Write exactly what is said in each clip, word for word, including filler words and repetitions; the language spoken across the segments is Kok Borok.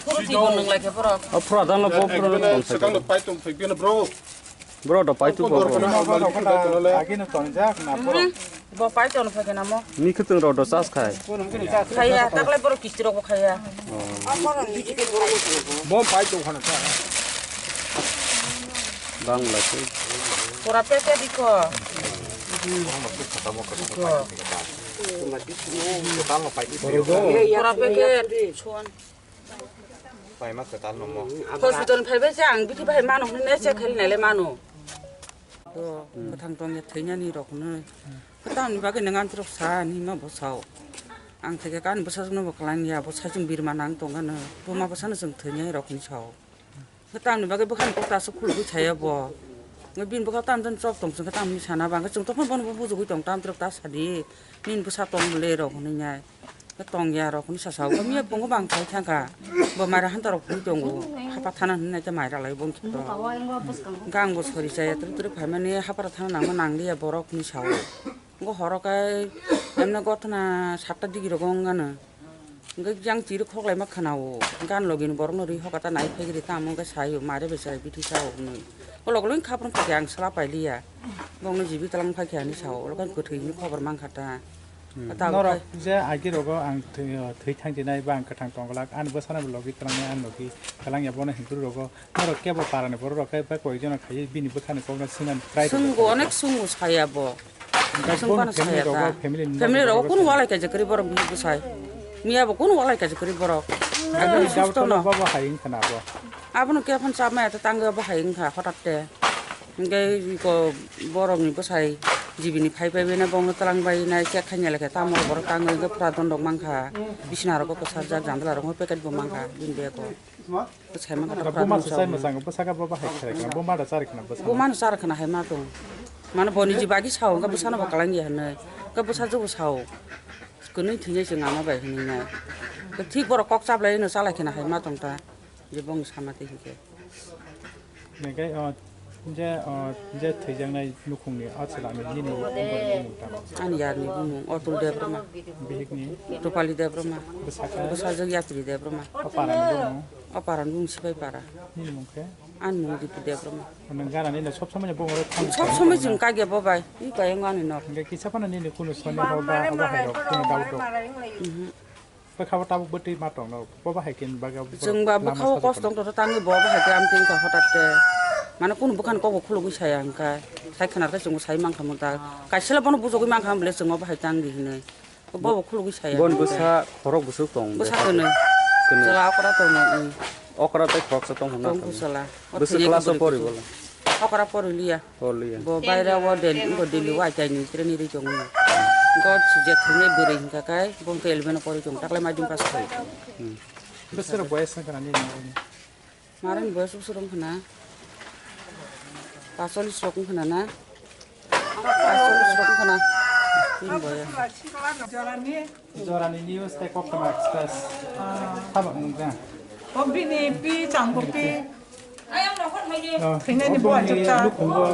Phuru thwibo nwng lai khe borok. O phura dano bo phura Ekdom tong swkang sai. Pai tong phai bini bro. Bro do pai tu bo. Bor kono bor kono le. Agino tonjak na borok. Bo pai ton phai kana mo. Ni khwtwng rok do chas khai. Khaya, taklai borok kisti rok bo khaya. Bo pai tong khana ta. Bangla se. Pura peke dikho. Dikho. Pura peke. Paima kwtal no mo. Hospital phaibai se ang bithi bai mano hwnwi se khaili naile mano. To bwthang tong ya thwinani rok hwnwi. Tamni bagwi nang ang chwrok sa ni ma bo sao. Ang theke kan bwsa no bo klang ya bo sa chwng birma nang tong ano. Bo ma bwsa no chwng thwinai rok hwnwi sao. Tamni bagwi bwkhani kok ta aswk khulugwi saya bo. Bini bwkha tam tam chop tong chwng tamni sana ba chwng tokma bono bo bujugwi tong tam chwrok ta sadi. Nini bwsa tong le rok hwnwi nai. Tong ya rok hwnwi sasa o miya pungo bang khai thangkha. Bo maira hanta rok hwnwi tongo. Hapa thana hwnwi nai ta maira lai bong kito. Gang bo sori chaya tere tere phaimani hapara thana nangma nang liya borok hwnwi sao. Ngo horo kai emne gothna satta digi rogo wngano. Hwnkhe jang chiri khoklai ma khana o. Gan logi ni borok no ri hoka ta nai phai giri tamo wngkhe sai o mare bai chai bithi sao hwnwi. O log log khaprang phai ang sala pai liya. Bong no jibi tlang phai khe ani sao. O log kai kwthwi hwnwi khobor mang kha ta. Hmm. Tabuk norok khai je agi rogo ang thwi, thwi thang dinai ba ang kwthang tong glak, ani bwsano bo logi twlangnai, ani logi twlangya bono hinkhe rogo norok kebo parani borok rok khe bai koi jona khai bini bwkhani kokno swngna try rwkha. Swngbo onek swngbo saya bo. Swng bono family saya rogo, ta family member family rogo rogo kun swngna. Walai kaisa kwrwi borok bini bwsai. Miya bo kun walai kaisa kwrwi borok. Aboni doubt susto no. Baba hai wngkha na bo. Abono khe phano chapmaya ta tangwi bo hai wngkha hotat te. Hingke iko borokni bwsai jibini phai phai bini bongno twlang bai nai check khaina lekhe tamo borok tangwi hingke pura dondok mankha bisina rogo kwsarjak jandala rogo packet bo mankha bini bag o bwsai mankha ta pura dondok. Buma swsai mwchang bwsaka bo bahai kharai khna buma da chari khna bwsaka. Buma no chari khna hai ma tong mane boni ji bagi sao hingke bwsano bo kwlangya hinwi hingke bwsajwk bo sao kwnwi thwinai chwng ama bai hinwi nai thik borok kok chaplai no chalai khna hai ma tong ta je bongni sama twi hingke. Nengkai, o, je, o, je thwijaknai nukhungni o chwlani nini bumung tamo? Ani yarni bumung Otul Debbarma. Bihikni? Rupali Debbarma. Bwsakhe? Bwsajwk Yatri Debbarma. O parani bumung? O parani bumung Sipai para. Nini mung khe? Ani mung Dipu Debbarma. Nwng ganani no sob somoi no bumung rok thang Sob somoi thang chwng kagya bo bai. I bai wng ani nok. Hingke kisa phano nini kunu soni ho ba abo hai rok kunu doubt rok? Mhm. Bwkha bo tabuk bwtwi ma tongno, bo bahai khe bagwi abo chwng ba lama bwkha o sajak kosto tongno. Tongtho tangwi bo bahai khe amtwi wngkha hotat khe. Mane kunu bwkhani kokbo khulugwi saya hwnkha. Sai khwnar khe chwngbo sai mankha muta. Kaisela bono bujogwi mankha bole chwngno bahai tangdi hinwi. Bo bo khulugwi saya. Bon bwsa khorok bwswk tong. Bwsa kwnwi. Kwnwi. Chwla okra tongo. Okra tei khoroksa tong hwnna. Tong khe chwla. Bwswk class o pori bole? Okra pori liya. Pori liya. Bo baira o Delhi, bo Delhi o I T I ni training ri tongo. Go sijak thumni bwrwi hingka kai, bo hingka eleven o pori tongo, taklai madhyamik pass khai. Hmm. Bwswk boyes wngkha nini? Marani boyes bwswk wngkha na? Pasolis rok wngkha na na? Pasolis rok wngkha na? Bini boyes. Jorani news tei Koktwma Express. Ah. Sabak nungkha. O bini pi changbo pi. Oh, thwinani bo bongni ajukha. Nukhungo,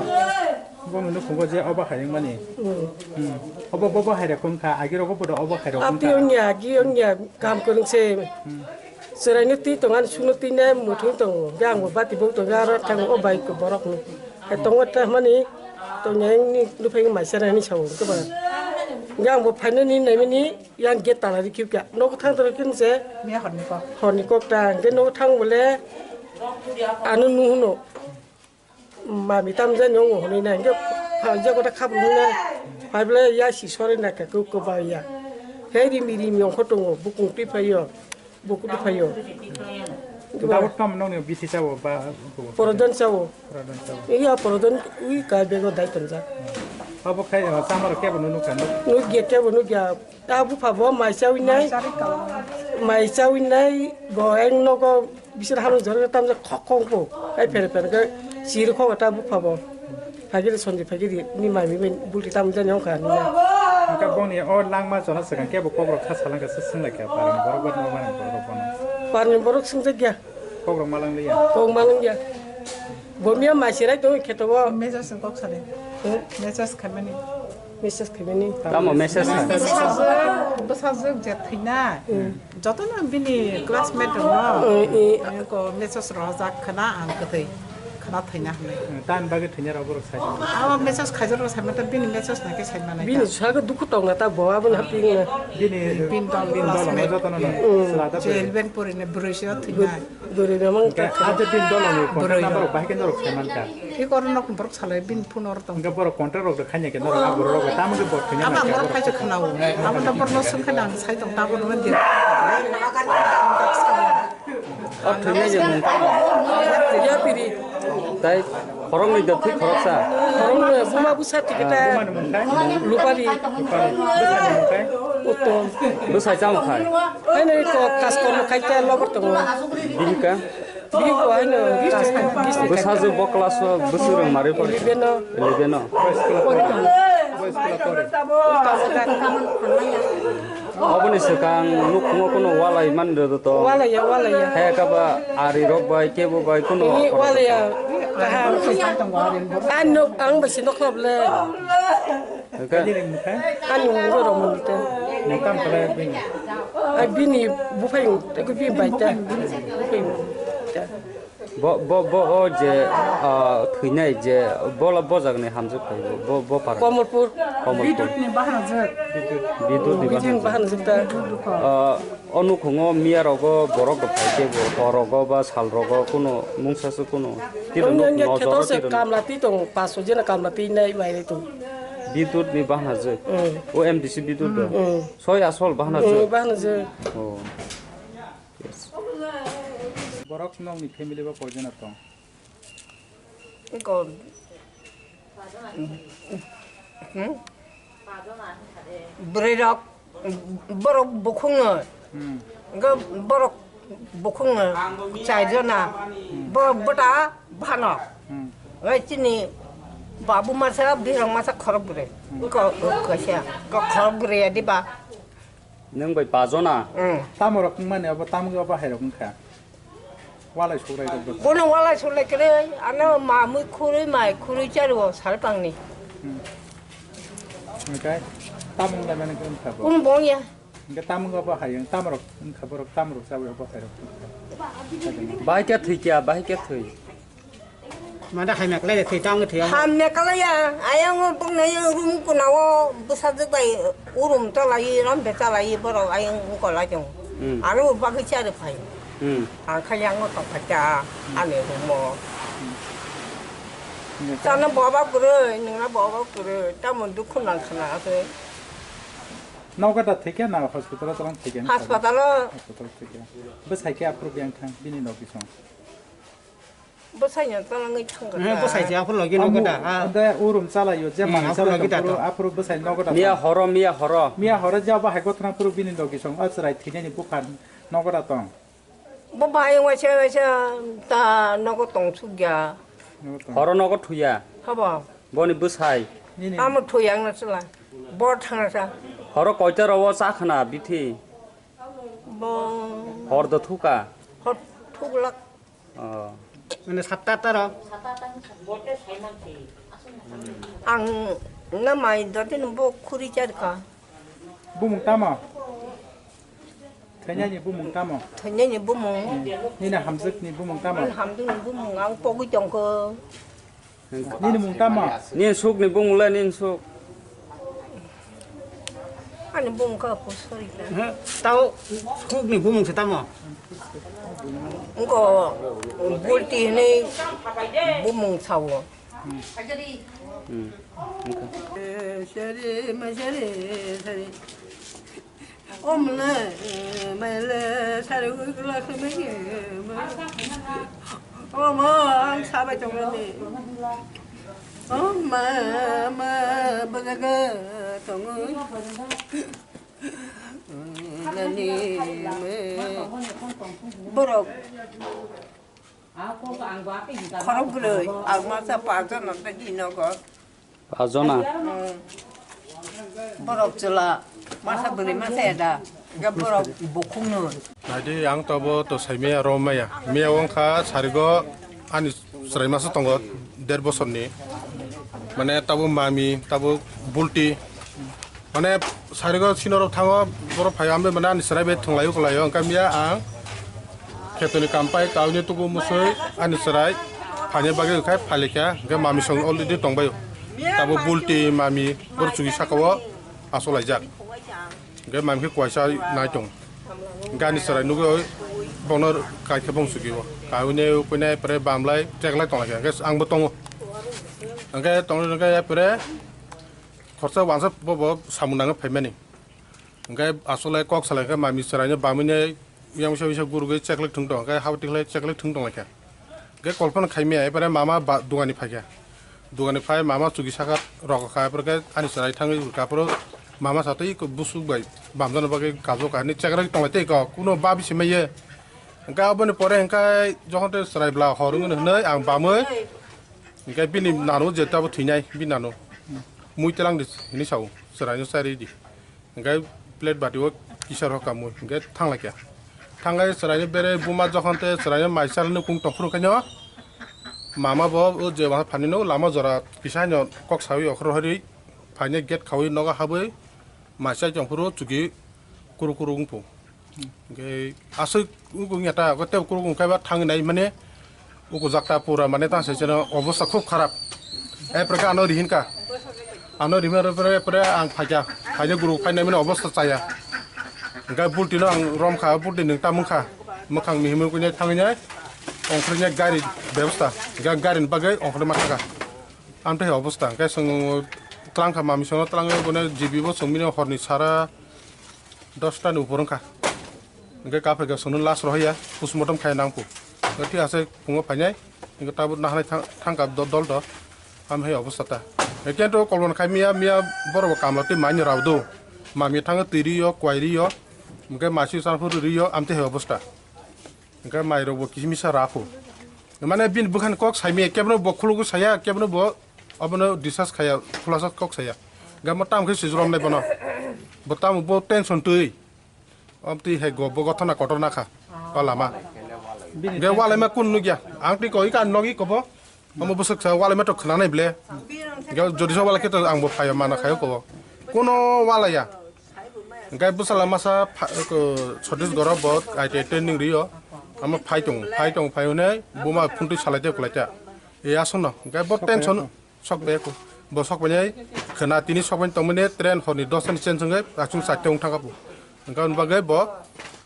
bongni nukhungo je obo hai wngmani. Hmm. Hmm. Obo, bobo hai rok wngkha, agi rogo bodo obo hai rok wngkha. Api wngya, agi wngya, kam kwrwng se. Hmm. Chwraino twi tongo, ani sukno twi nai, muthung tongo. Hwnkhe ang bo bati bo tongo, aro thang o bai borok ni. Hai tongo ta mani, tongyang ni nuphai mai sera ni sao, hwnkhe ba. Hwnkhe ang bo phainani naimani, yang gate tala rikhiu kya. Nogo thang tala kin se. Horni kok ta, hwnkhe nogo thang bole, ano nuhuno. Mami tamjani wngo hwnwi nai, hwnkhe pha-, je kota khapru nai, phai bwlai ya si sori nai kha, kwbang ya. He rimi rimi ongkho tongo, bukung twi phaio, buku twi phaio. Tabuk tamo nokni bithi chao ba? Porojon chao. Porojon chao. Iya porojon ui ka bego dai tonjak. Abo khai, ah, chamaro kebo nukha nuk. Nukya kebo nukya. Ta bupha bo mai chawi nai. Mai chawi nai bo eng nogo bisir hamung jor tamjak khok khok bo. Ai phere phere khe sir khok ta bupha bo. Phagiri sonji phagiri ni mai mi bulti tam jani ongkha ni na. Hwnkhe bongni o langma chona swkang kebo kokrok sa salangkha se swnglai kha parni borok bai nokmani borok bono. Parni borok swngjak ya. Kokrok malang liya. Kok malang ya. Bo miya mai sirai tong kheto bo. Message kok sale. Hmm? Message khamani. Message khaimani. Tamo message kha? Bwsajwk, bwsajwk je thwina. Hmm. Jotono bini classmate rokno. Hmm, i- Ko message rojak khna ang kwtwi khna thwina hwnwi. Tan bagwi thwina rok borok sai. Abo message khaijak rok sai mata bini message na khe sai manai. Bini ta. Sago dukhu tongna ta bo aboni hapingo. Bini Bin dol bin dol classmate. Jotono no. Hmm. Sela ta Je puri. Eleven pori ne broi se thwina. Dori na mang ta. Aja bin dol ni contact number rok bahai khe norok sai man ta. Ki koro nok borok salai bin phone or tong. Hingke borok contact rok de khanya khe norok a borok rok tamo khe bot khanya. Ama borok phai khe khwnao. Amo da borok no sung khe dang sai tong ta borok no dir. O thwinai je mung tamo. Ya piri. Tai khorok ni de thik khorok sa. Khorok ni buma busa tikita. Buma ni mung khai? Lupari. Lupari. Busa ni mung khai? Uttom. Busa chamo khai? Hai nai ko kas kormo khai ta lobor tongo. Bihika? Bihik bo haino, bihik bo haino. Bwsajwk bo class o bwswk rwng mari pori? Eleven o. Eleven o. Oboni swkang nukhungo kuno walai man rwdo to. Walaiya, walaiya. He kaba ari rok bai, kebo bai kuno. Ini walaiya. Kaham. Ang nok, ang basi nok nok le. Hwnkhe? Ani mung borok mung tei. Mung tamo khlai bini? Ai, bini buphai mung tei, bini bai tei. Buphai mung tei. Bo, bo, bo, o je, ah, thwinai je, bola bojak ni hamjwk phai bo, bo, bo para. Komolpur. Komolpur. Bidut ni bahanjwk. Bidut ni Bidut ni bahanjwk. Bahanjwk ta. Ah, o nukhungo miya rogo borok rok phai khe bo, hor rogo ba sal rogo kuno mungsa se kuno. Tiro nuk nojoro tiro nuk. Kamla twi tongo, paso jena kamla twi nai mai tong. Bidut ni bahna je. Mm. O M D C bidut do. Mm. Soi asol bahna je. Mm, bahna je. Oh. Yes. Borok nokni family bo koijana tong? Iko. Hmm? Bwrwi rok borok bukhungno. Hmm. Go borok bukhungno chaijona. Hmm. Bo bwta bhano. Hmm. Oi chini babu masa birong masa khorok bwrwi. Hmm. Ko, ko kaisa. Ko khorok bwrwi adiba. Nwng bai pajona? Mm. Tamorok wngmani abo tamgwi abo hairok wngkha. Walai sograi rok bo. Bono walai sograi kwrwi, ano mamwi khurwi mai khurwi chario sal pangni. Hmm. Hwnkhe tamung laimani wngkha bo. Kum bongya. Hwnkhe tamung abo hayung tamorok wngkha borok tamorok chawi abo hairok wngkha. Bahai khe thwi kya, bahai khe thwi? Mada hai meklai de thwi tang thwi. Ham meklai ya, ayang o bung na yung room kuna o bwsajwk bai urum chalai, rom be chalai borok ayang kolai tong. Hmm. Aro bagwi chari phai. Hmm. Ang kha yang o tong kha cha, ani room o. Hmm. Chana boba kwrwi, nungna boba kwrwi, tamo dukhu nang khna ase. Nogo da thwi khe na hospital o tong thwi khe? Hospital o. Hospital thwi khe. Bwsai khe aphuru biyang thang, bini nogwi song. Bwsai no twlangwi thangkha. Eh, bwsai se aphuru logi nogo da, ha. Ande urum chalaio, je Hmm, manwi aphuru logi da to. Aphuru bwsai nogo da. Miya horo, miya horo. Miya horo je abo hai gotna phuru bini logi song, a chwrai thwinani bupha nogo da tong. Bo bai waisa waisa ta nogo tong sukya. Nogo tong. Horo nogo thuya. Habo. Boni bwsai. Nini. Tamo thuya wngna chwla. Bo thangna sa. Horo koita rogo cha khna bithi? Bo. Hor do thuka. Hor thuklak. Oh. Mane satta taro. Ang na mai dodin bo khuri charka. Bumung tamo? Thanyani bumung tamo? Thanyani bumung. Nini hamjwkni bumung tamo? Ang hamjwkni bumung ang pogwi tongkho. Nini mung tamo? Nini sukni bumung le nini suk. Ani bumung kha po sorry. He, tao sukni bumung se tamo? Engko bulti hinwi bumung sao. Hmm. Sari ma sari sari. Omle, mele, sari ui kula sumegi. Omo, ang sabai tongani. Oma, ma, bagaga, tongo. Nani, me. Borok. Khorok bwrwi, ang masa pajon no tei di nogo. Pajon na? Hmm. Borok chwla, masa bwrwi masa eda, ga borok bukhung no. Naidi ang tobo to saimaya ro maya. Miya wngkha sarigo ani chwrai masa tongo der bosorni. Mane tabo mami, tabo bulti. Mane sarigo sinorok thango, borok phai ambe mane ani chwrai bai thwnglaio kwlaio, hwnkhe miya ang khetoni kam pai kaui tugu musui ani chwrai phaina bagwi khai phalikha, hwnkhe mami song already tongbaio. Tabo bulti mami borok chugi sakao asolaijak. Hwnkhe mami khe kuaisa nai tong. Hwnkhe ani chwrai nugui bono kaikhe bong chugi o. Kaui ne ukui nai pore bamlai cheklai tonglaikha, hwnkhe angbo tongo. Hwnkhe tongwi hwnkhe pore khorsa wansa bobo samung nangwi phaimani. Hwnkhe asole kok salai khe mami chwraino bamwino yang bisa bisa gurugwi cheklek thwng tong khe habo tikhlai cheklek thwng tong lai khe. Hwnkhe kolpana khaimya ebare mama ba dugani phaikha. Dugani phai mama chugi saka rok kha ebare khe ani chwrai thangwi rwkha aphuru mama sa tei busuk bai bamjana bagwi kajo kha hinwi cheklek tong lai tei kok kuno ba bisi maiye. Hwnkhe aboni pore hwnkhe jokhon tei chwrai bla hor wngwi hwnwi ang bamwi hwnkhe bini nanu je tabo thwinai bini nanu mui telang di hinwi sao chwraino chari di. Hwnkhe plate bati o kisa rok kamui hwnkhe thanglaikha. Thangkhe chwraino bere buma jokhon tei chwraino mai chalni kung tongphuru khaino mama bo o je waha phanino lama jora kisa haino kok saui okhorwi phaina gate khaui nogo habwi mai chai tongphuru chuki kuru kuru wngphu. Hwnkhe aswk wngkha ta, tei kuru wngkha ba thangwi nai mane uku jakta pura mane tang se cheno obostha khub kharap. Epre khe ano rihin ka. Ano rihima epre, epre ang phaikha. Phaina guru phainai mane obostha chaya. Hwnkhe bulti no ang rom kha, bulti nwng tamung kha. Mwkhang mihimwi kuinai thangwi nai ongkhorwi nai gari bebosta. Hwnkhe gari ni bagwi ongkhorwi ma thangkha. Amtwi hai obostha. Hwnkhe chwng twlang kha mami sono twlangwi bone G B bo chwng bini horni sara dosta ni upor wngkha. Hwnkhe kaphaikha chwngno last rohorya, postmortem khai nangphu. Hwnkhe thik ase phungo phainai, hwnkhe tabuk nahanai thang-, thangkha do-, dol do, am hai obostha ta. Hwnkhe to kolon khai miya, miya borok bo kamla twi maini rao do. Mami thango twi rio, kwai rio, hwnkhe masi sanphuru rio, amtwi hai obostha. Hwnkhe mairok bo kisa misa raphu. Mane bini bwkhani kok saimaya, kebno bo khulugwi saya, kebno bo obono discuss khaya, khulasa kok saya. Hwnkhe mo tamo khe swijwromnai bono. Bo tamo bo tension twi. Amtwi hai go, bo gothona kotor nakha. O lama. Hwnkhe walaima kun nukya. Ang twi koi ka nogi kobo. Omo bwswk sa walaima to khwnanai ble. Hwnkhe jodi sa wala khe to ang bo phaio mana khaio kobo. Kuno walaya. Hwnkhe bwsala masa pha-, ko, Chhattisgarh bo I T I training rio. Amo phai tongo, phai tongo, phai hwnwi buma phuntwi salai tei kwlai ta. E aswkno, hwnkhe bo tension sok bai ko. Bo sok bai khwna tini sok bai tongmani train horni dosta ni change wngwi achung charta wng thangkha bo. Hwnkhe aboni bagwi bo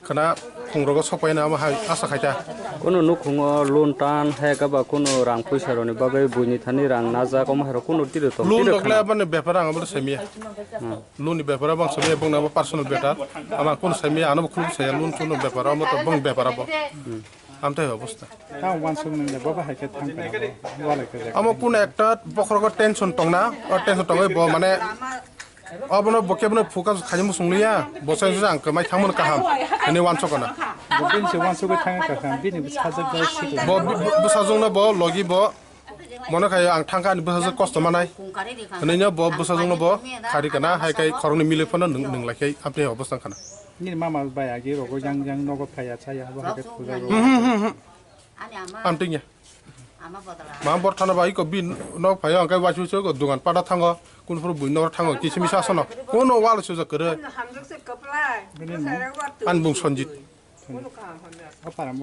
khwna phungrogo sok bai amo hai asa khai ta. Kuno nukhungo loan tan hai khe ba kuno rang puisa rokni bagwi buini thani rang najak omo hai rok kuno tiro tong. Loan tiro dokle khwna. Aboni bepar ang abo saimaya. Hmm. Loan ni bepar abo ang saimaya, bongni abo personal bepar. Ama kuno saimaya, ano bo khuluk saya loan kuno bepar amo to bong bepar abo. Hmm. Amtwi hai obostha. Ta wansuk nung le baba hai khe thang kana bo, walai khe. Amo kuno ekta bokhorogo tension tongna, o tension tongwi bo mane obono bo kebono focus khaini muchung liya, bo sai sai ang kwmai thangmani kaham, hwnwi wansuk kana. Bo bini se wansugwi thang kaham, bini sajak bai sikla. Bo, bo, bwsajwkno bo logi bo, mone khai ang thangkha ani bwsajwk kosto manai. Hwnwi no bo bwsajwkno bo khari kana, hai khai khoroknwi milwi phano nung, nung lai khai amtwi hai obostha kana. Nini mama bai agi rogo yang yang nogo phaiya chaya bo hake puja rogo. Hmm, hmm, hmm, hmm. Ani ama. Amtwing ya. Ama bodol. Ma bor thana bai ko bin nok phaiya angkai wachu chu ko dungan pada thango. Kun phuru bui nok thango kisi misa sono. Kono wal suja kere. Hamjak se kaplai. Bini no? An bung Sanjit. O para mung.